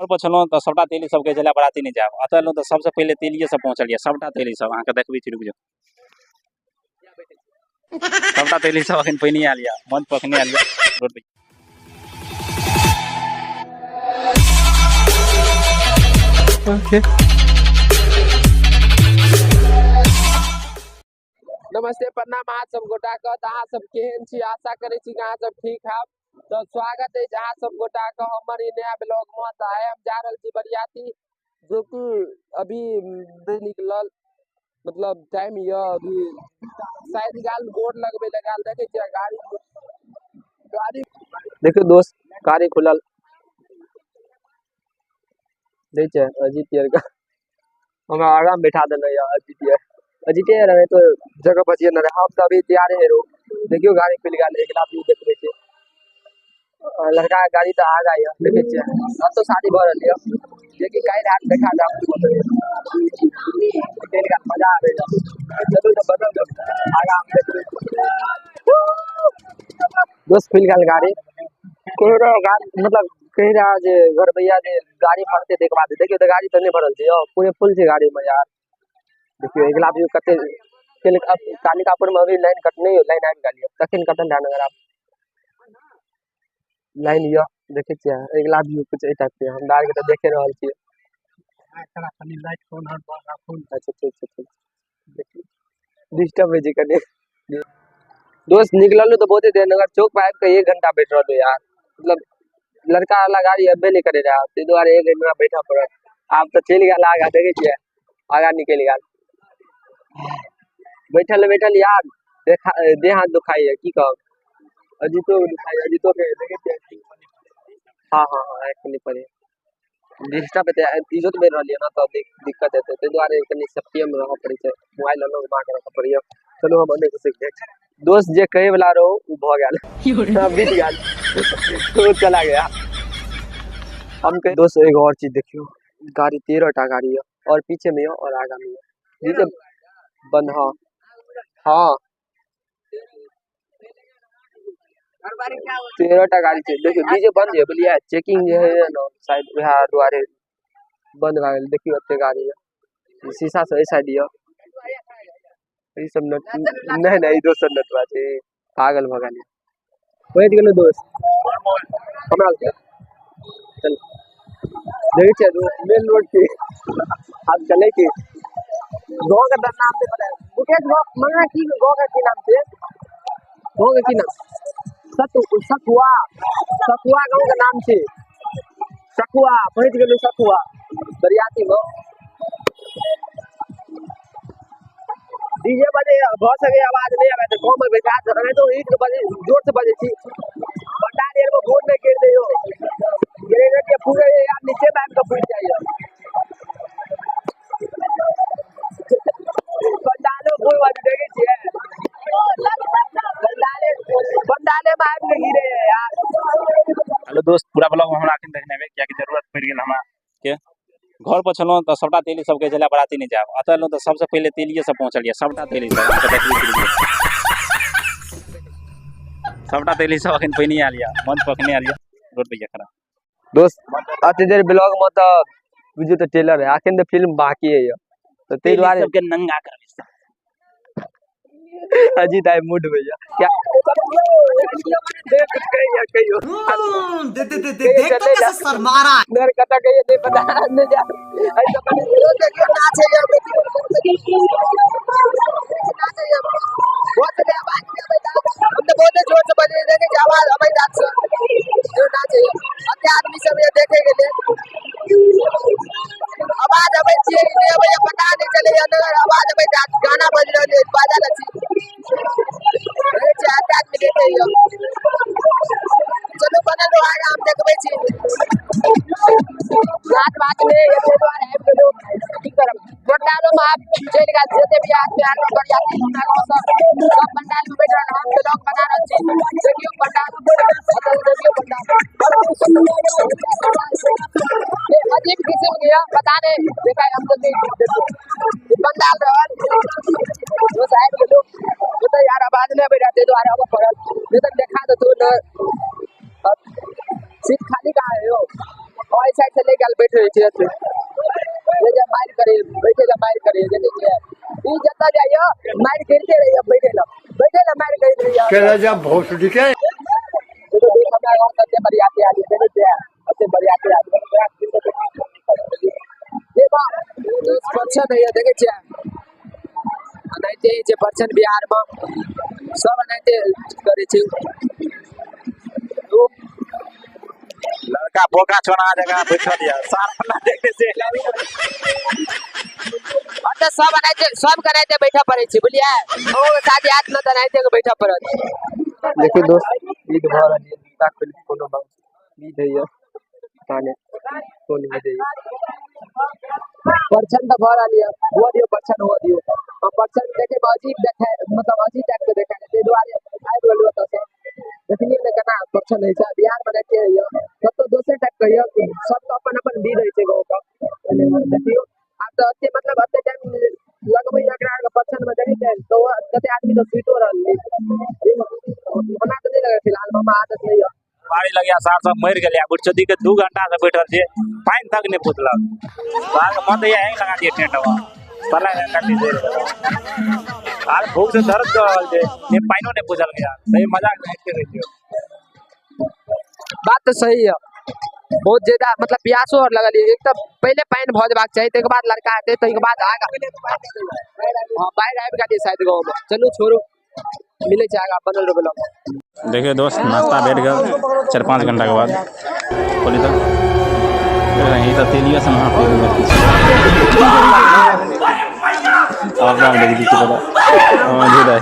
घर पर छलहुँ तऽ सबटा तेली सब कहै छलै बराती नहि जायब। एतऽ एलहुँ तऽ सबसँ पहिले तेलिए सब पहुँचल यऽ, सबटा तेली सब अहाँके देखबै छी, रुकि जाउ। सबटा तेली सब अखन पहिने आयल यऽ, मंच पर अखने आयल यऽ रोड पे। ओके। नमस्ते, प्रणाम अहाँ सब गोटा के। तऽ अहाँ सब केहन छी? आशा करै छी कि अहाँ सब ठीक हैब। तऽ स्वागत अछि अहाँ सब गोटा के हमर ई नया ब्लॉग में। तऽ आइ हम जा रहल छी बरियाती, जो कि अभी नहि निकलल, मतलब टाइम यऽ अभी शायद गाल गोर लगबै लए गेल। देखै छियै गाड़ी, गाड़ी देखियौ दोस्त, गाड़ी खुलल दै छै। अजीत यार के हमरा आगाँ मे बैठा देने यऽ अजीत यार, अजीते यार रहे तो जगह बचिए न रहे। हम तऽ अभी तैयारे हे रहो। देखियौ गाड़ी खुलि गेल, एकरा व्यू देखबै छै। लड़का के गाड़ी तऽ आगा यऽ, देखै छियै अब तो शादी भऽ रहल यऽ, जेकि काल्हि हाथ देखा जाब। मजा आबै यऽ। चलू तऽ बदल दो आगा हम देखबै। दोस्त, खुलि गेल गाड़ी। कहि रहा गाड़ी, मतलब कहि रहा जे घर भैया जे गाड़ी भरते ताहिके बाद। देखियौ तऽ गाड़ी तऽ नहि भरल छै यौ, पूरे फुल छै गाड़ी में यार। देखियौ अगिला व्यू कते कालिकापुर में अभी लाइन कटने यौ, लाइन आबि गेल यऽ तखन कटल रहै नगर। आब लाइन यऽ, देखै छियै अगिला व्यू कुछ एहि टाइप के हमरा आरके तऽ देखे रहल छियै। अच्छा, ठीक छै, ठीक छै। डिस्टर्ब होइ छै कनि दोस्त। निकललहुँ तऽ बहुते देर, नगर चौक पर आबि कऽ एक घंटा बैठ रहलहुँ यार। मतलब लड़का वाला गाड़ी अयबे नहि करै रहए, ताहि दुआरे एक घंटा बैठऽ पड़ल। आब तऽ चलि गेल आगाँ, देखै छियै आगाँ निकलि गेल। बैठल बैठल यार देखा देह हाथ दुखाइए, की कहब। अजीतो दुखाइए, अजीतो के देखै छियै। हाँ हाँ हाँ, कनि पड़े डिस्टर्ब हेतै, इजोत बढ़ि रहल यऽ ने, तऽ दिक्कत हेतै, ताहि दुआरे कनि सेफ्टीएमे रहऽ पड़ै छै। मोबाइल एना घुमा कऽ रखऽ पड़ैए। चलू, हम एन्ने घुसि जाइ छी। दोस्त, जे कहै वाला रहौ ओ भऽ गेल, बीत गेल, ओ चला गया। हम कह दोस्त, एगो और चीज देखियौ, गाड़ी 13 टा गाड़ी यऽ और पीछे में यऽ और आगा में यऽ। डीजे बंद। हाँ हाँ, 13 टा गाड़ी छै। देखियौ डीजे बंद यऽ, बुझलियै? चेकिंग जे होइए ने, शायद वएह दुआरे बंद भए गेल। देखियौ एते गाड़ी यऽ, शीशा से एहि साइड यऽ। ई सब नट नहि नहि, ई दोसर नटवा छै, पागल भऽ गेल। पहुँच गेलहुँ दोस्त, हमरा चल। देखै छियै दोस्त, मेन रोड के आब चलै के गाँव के तऽ नाम नहि पता। मुकेश, गाँव मना की, गाँव के की नाम छै? गाँव के की नाम? सतु सखुआ, सखुआ गाँव के नाम छै, सखुआ। पहुँच गेलहुँ सखुआ बरियाती में। डीजे बजे भऽ सकै आवाज नहि आबै तऽ गाँव में बैठा एनाहितो ईट के बजे, जोर से बजै छी। पंडाल आर में बोर्ड नहि गिर दैयो, ग्रेनेड के पूरे यार नीचे में आबि कऽ फूटि जाइए। पंडालो फूल वाली देखै छियै, पंडाले पंडाले में आबि कऽ गिरे यार। हेलो दोस्त, पूरा ब्लॉग हमरा अखन देखने हेबै, कियाकि जरूरत पड़ि गेल हमरा के। घर पर छलहुँ तऽ सबटा तेली सब कहै छलै बराती नहि जायब। एतऽ एलहुँ तऽ सबसँ पहिले तेलिए सब पहुँचल यऽ, सबटा तेली सब अहाँके देखबै छी, रुकि जाउ। सबटा तेली सब अखन पहिने आयल यऽ, मंच पर अखने आयल यऽ, रोड पे यऽ खड़ा। दोस्त, अते देर ब्लॉग में तऽ बुझियौ तऽ टेलर है, अखन तऽ फिल्म बाकी है तऽ ताहि तेली दुआरे सबके नंगा करबै। अजीत आइ मूड में या क्या कुछ कहियो कहियो। दे दे दे दे, देख तो कैसे शर्मा रहा है। नर कतऽ कहियो नहि पता, नहि जा। एहि सब देखियौ नाच है, देखियौ नाच है। बहुत सके आवाज नहीं आबै, हम तऽ बहुते जोर से बजबै, देखै छी आवाज अबै रात से। जो नाच है, अते आदमी सब ये देखे के लेल। आवाज अबै छियै कि नहि अबै, पता नहि चलैया। नगर आवाज अबै, गाना बज रहल है, बाजा छी, देखै छियै अते आदमी देखैया। चलू, बनल रहो, आगाँ हम देखबै छी। नाच बात में एते दुआरे आबि गेलहुँ, की करब। पंडालो में आब चलि गेल जते भी आदमी आयल रहल बरियाती हमरा गाँव सँ, सब पंडाल में बैठ रहल। हम ब्लॉग बना रहल छी। देखियौ पंडाल, अतऽ देखियौ पंडाल। ये अजीब किस्म के यऽ, पता नहीं देखा हम तो नहीं। देखियौ पंडाल रहल। दोस्त, आबि गेलहुँ ओतऽ यार, आवाज नहि अबै रहै ताहि दुआरे आबऽ पड़ल, नहि तऽ देखा देतौ न। अब सीट खाली कहाँ है यौ? और एहि साइड से ले गेल। काल बैठ रहै छै एते। जे जे मारि करे बैठे ला मारि करे देखै छियै। ई जतऽ जाइयो मारि करिते रहैया, बैठे ला बैठे ला मारि करैत रहैया। चला जा भोसड़ी के। देखो देख हमरा गाँव कते बरियाती आदमी देखै छियै, कते बरियाती आदमी। जे बा परछन होइया देखै छियै, एनाहिते जे परछन बिहार में सब एनाहिते करै छै। लड़का बोका छोड़ा जगह बैठल या सारा ना देखे से। अतऽ सब एनाहिते सब के एनाहिते बैठऽ पड़ै छै, बुझलियै? ओ शादी आयत ने तऽ एनाहिते के बैठऽ पड़त। देखियौ दोस्त विध भऽ रहल यऽ, जूता खोलि कऽ कोनो बात विध होइया, पता नहि कोन विध होइया। परछन तऽ भऽ रहल यऽ, हुअ दियौ परछन हुअ दियौ। हम परछन देखै मे अजीब देखाय, मतलब अजीब टाइप के देखाय, ताहि दुआरे आबि गेलहुँ एतऽ सँ। देखलियै ने केना परछन होइ छै बिहार मे, एनाहिते होइया, कतौ दोसर टाइप के होइया। सबके अपन अपन विध होइ छै गाँव के। देखियौ आब तऽ एते मतलब एते टाइम लगबै एकरा आरके परछन मे, देखै छियै तऽ कते आदमी तऽ सुतियो रहल। हमरा तऽ नहि लगै, फिलहाल हमरा आदत नहि यऽ। बाड़ी लगिया सार सब मरि गेलै, बुढ़चोदी के 2 घंटा से बैठल छै, पानि तक नहि पुछलक। सार के मन तऽ यही लगा दिए टेंट में, साला काटी दे आर भूख से दर्द कर रहल छै, ने पानिओ नहि पुछल गया। सही मजाक नहीं करै छियो। बात तऽ सही है, बहुत ज्यादा मतलब प्यासो और लगल है। एक तऽ पहिले पानि भऽ जेबाक चाही, ताहिके बाद लड़का हेतै, ताहिके बाद आगा। हाँ, बाढ़ि आबि गेल शायद गाँव में। चलू छोड़ू, मिलै छै आगा, बनल रहबै लग। देखियौ दोस्त नाश्ता भेट गेल 4-5 घंटा के बाद। खोली तऽ ई तऽ तेलियो से महा तेल में किछु अपना में देख दी पता मौजूद है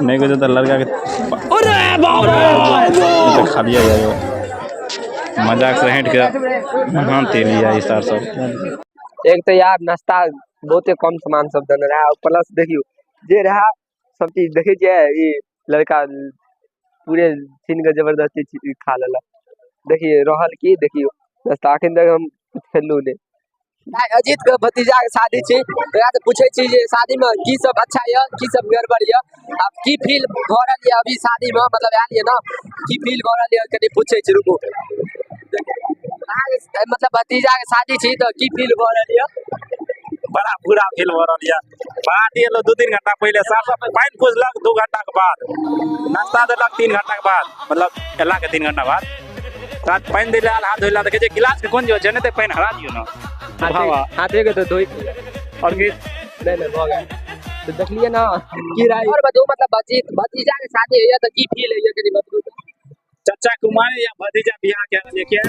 नहीं कुछ तो लड़का के। अरे बाप रे, ई तो खालिए जाए मजाक से हट के महा तेल या ई सार सब। एक तऽ यार नाश्ता बहुते कम सामान सब देने रहा, प्लस देखियौ जे रहा सब चीज देखै छियै। ई लड़का पूरे छीन के जबरदस्ती खा लेलक। देखिए रहल की, देखियौ नाश्ता अखन तक हम कुछ खेलहुँ नहि। आइ अजीत के भतीजा के शादी छै, ओकरा से पूछै छी जे शादी में की सब अच्छा यऽ, की सब गड़बड़ यऽ, आब की फील भऽ रहल यऽ अभी शादी में, मतलब आयल यऽ ने, की फील भऽ रहल यऽ कनि पूछै छी। रुकू, अहाँके मतलब भतीजा के शादी छी तऽ की फील भऽ रहल यऽ? बड़ा बुरा फील भऽ रहल यऽ। बाराती एलो 2-3 घंटा पहिले, साफ साफ पानि पुछलक 2 घंटा के बाद, नाश्ता देलक 3 घंटा के बाद, मतलब एला के 3 घंटा बाद साथ पानि दै आयल, हाथ धोइला तऽ कहै छै गिलास के कोन जो छै ने, तऽ पानि हरा दियौ ने। हाथे के तऽ धोइ और की नहि नहि भऽ गेल। तऽ देखलियै ने की राय और बताउ, मतलब भतीजा के शादी होइया तऽ की फील होइया कनि बतबू। चाचा कुमार या भतीजा बियाह के रहल के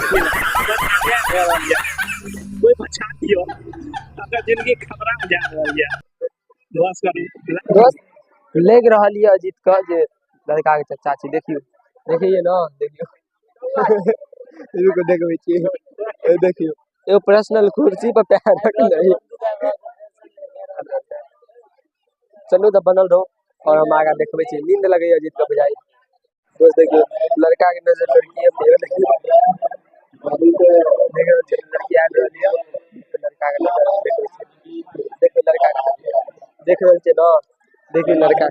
कोई बचा दियो, अगर जिंदगी खतरा में जा रहल ये, बस करू। दोस्त लग रहल ये अजीत के जे लड़का के चचा छी। देखियौ देखिए ना, देखियौ रुको देखबै छी। देखियौ एगो पर्सनल कुर्सी पर पैर रखले। चलू तऽ बनल रहो और हम आगा देखबै छी। नींद लगैया अजीत के बुझाइ। दोस्त देखियौ लड़का के नजर लड़की पे, देखियौ लड़की आबि रहल ये, लड़का के नजर देखबै छी। देखियौ लड़का के नजर देख रहल छियै ना, देखियौ लड़का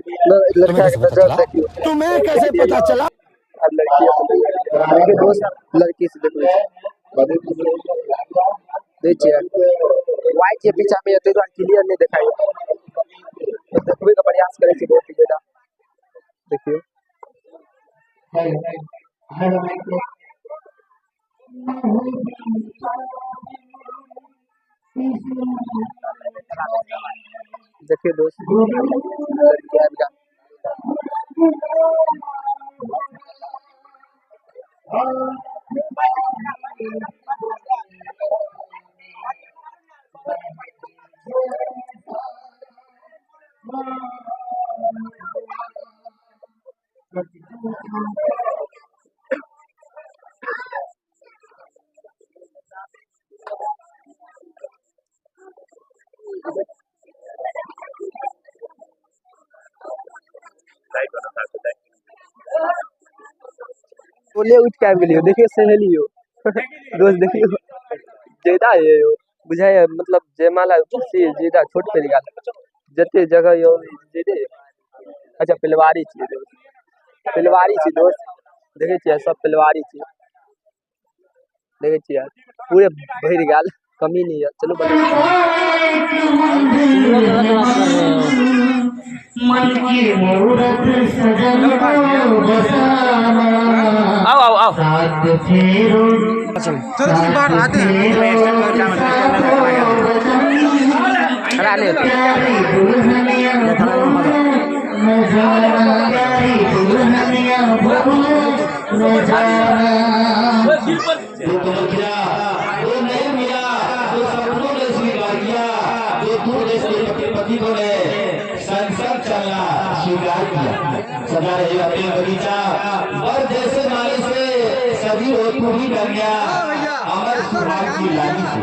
लड़का के नजर देखियौ। तुम्हें कैसे पता चला? अब लड़की देखियौ दोस्त लड़की से देखबै छी, दै छियै व्हाइट के पीछा में, ताहि दुआरे क्लियर नहि देखाइ। देखबै के प्रयास करै छी बहुत ही ज्यादा। देखियौ देखियौ दोस्त लड़की आबि गेल। बोले उठ के आबि गेलियो। देखियौ सहेलियो दोस्त, देखियौ ज्यादा ये बुझाइए, मतलब जयमाला कुर्सी ज्यादा छोट पड़ि गेल, जते जगह यौ ज्यादे। अच्छा पिलवारी छियै दोस्त, पिलवारी छी दोस्त, देखै छियै सब पिलवारी छियै। देखै छियै पूरे भरि गेल, कमी नहि यऽ। चलू आओ आओ आओ। खड़ा नहि होतै। वो नहीं मिला जो सपनों ने स्वीकार किया, जो तूने अपने पति को ने संग संग चलना स्वीकार किया। सदा रही अपने बगीचा बर जैसे माली से सभी हो तू ही कन्या अमर सुहाग की लाली से।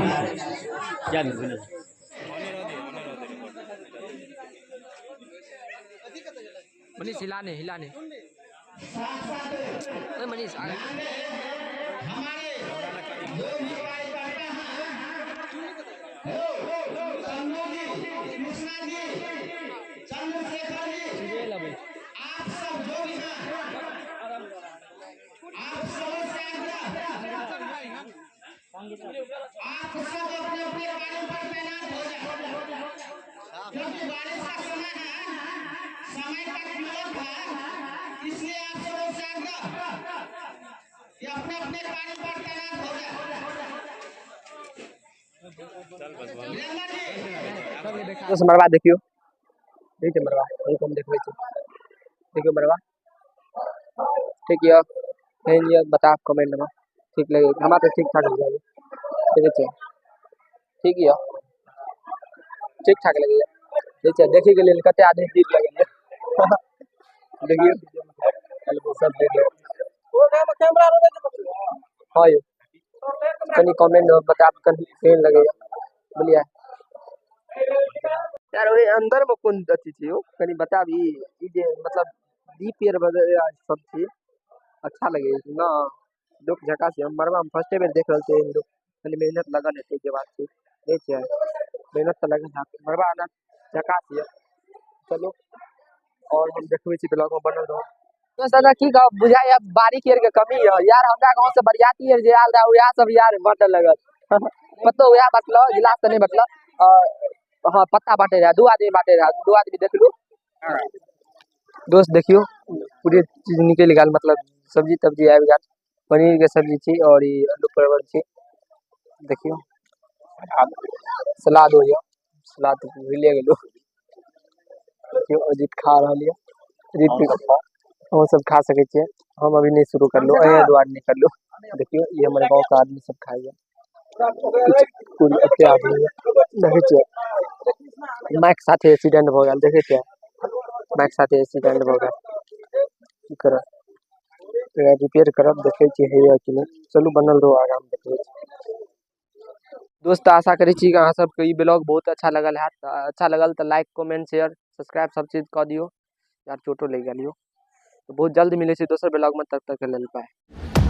मनीष हिलाने हिलाने ओए मनीष आ। चंद्रशेखर जी, आप सब जो भी हैं, आप सबों से आग्रह, आप सब अपने अपने गाड़ियों पर तैनात हो जाए, क्योंकि बारिश का समय है, समय का किल्लत है, इसलिए आप सबों से आग्रह कि अपने अपने गाड़ी पर तैनात हो जाए। वीरेंद्र जी। दोस्त मरबा देखियो, ठीक छै मरबा, हम कम देखबै छी। देखियो मरबा ठीक यऽ, केहन यऽ बताब कमेंट में, ठीक लगे हमरा तऽ ठीक ठाक लगैया। देखै छियै ठीक यऽ, ठीक ठाक लगैया। ठीक छै, देखैके लेल कते आदमी भीड़ लगल यऽ, देखियौ सब देख लेब। हाँ यौ, कनि कमेंट में बताब कनि केहन लगैया, बुझलियै यार। ओहि अंदर में कोन अथी छै यौ, कनि बताबी। ई जे मतलब दीप आर वगैरह सब छै, अच्छा लगैया न, लोक झकास छै। हम मरबा में फर्स्टे बेर देख रहल छियै, लोक कनि मेहनत लगल हेतै जे बात छै, देखै छियै मेहनत तऽ लगल हैत। मरबा एना झकास यऽ। चलू और हम देखबै छी, ब्लॉग में बनल रहू। दोस्त दादा की कहब, बुझाइया बारिक आर के कमी यऽ यार। हमरा गाँव से बरियाती आर जे आयल रहे वएह सब यार बाँटऽ लगल, पतो वएह बटलो, गिलास तऽ नहि बटलो। हाँ पत्ता बांटे रहे, दू आदमी बांटे रहे, दू आदमी देखलू। दोस्त देखियो पूरे चीज निकलि गेल, मतलब सब्जी तब्जी आबि गेल, पनीर के सब्जी छी और ई आलू परवल छी। देखियो सलाद हो गया, सलाद भूलिए गेलू। देखियो अजीत खा रहल यऽ, अजीत अहूँ सब खा सकै छियै, हम अभी नहि शुरू करलहुँ, एहि दुआरे नहि करलहुँ। देखियो ई हमर गाँव के आदमी सब खाइया, कुल एते आदमी यऽ। देखै छियै माइक साथे एक्सीडेंट भऽ गेल, देखै छियै माइक साथे एक्सीडेंट भऽ गेल। की करब, एकरा रिपेयर करब, देखै छियै होइया कि नहि। चलू बनल रहू, आगाँ हम देखबै छी। दोस्त आशा करै छी कि अहाँ सबके ई ब्लॉग बहुत अच्छा लगल हैत, अच्छा लगल तऽ लाइक कमेंट शेयर सब्सक्राइब सब चीज कऽ दियौ। यार चोटो लागि गेल यौ। तऽ बहुत जल्द मिलै छै दोसर ब्लॉगमे, तब तक के लेल बाय।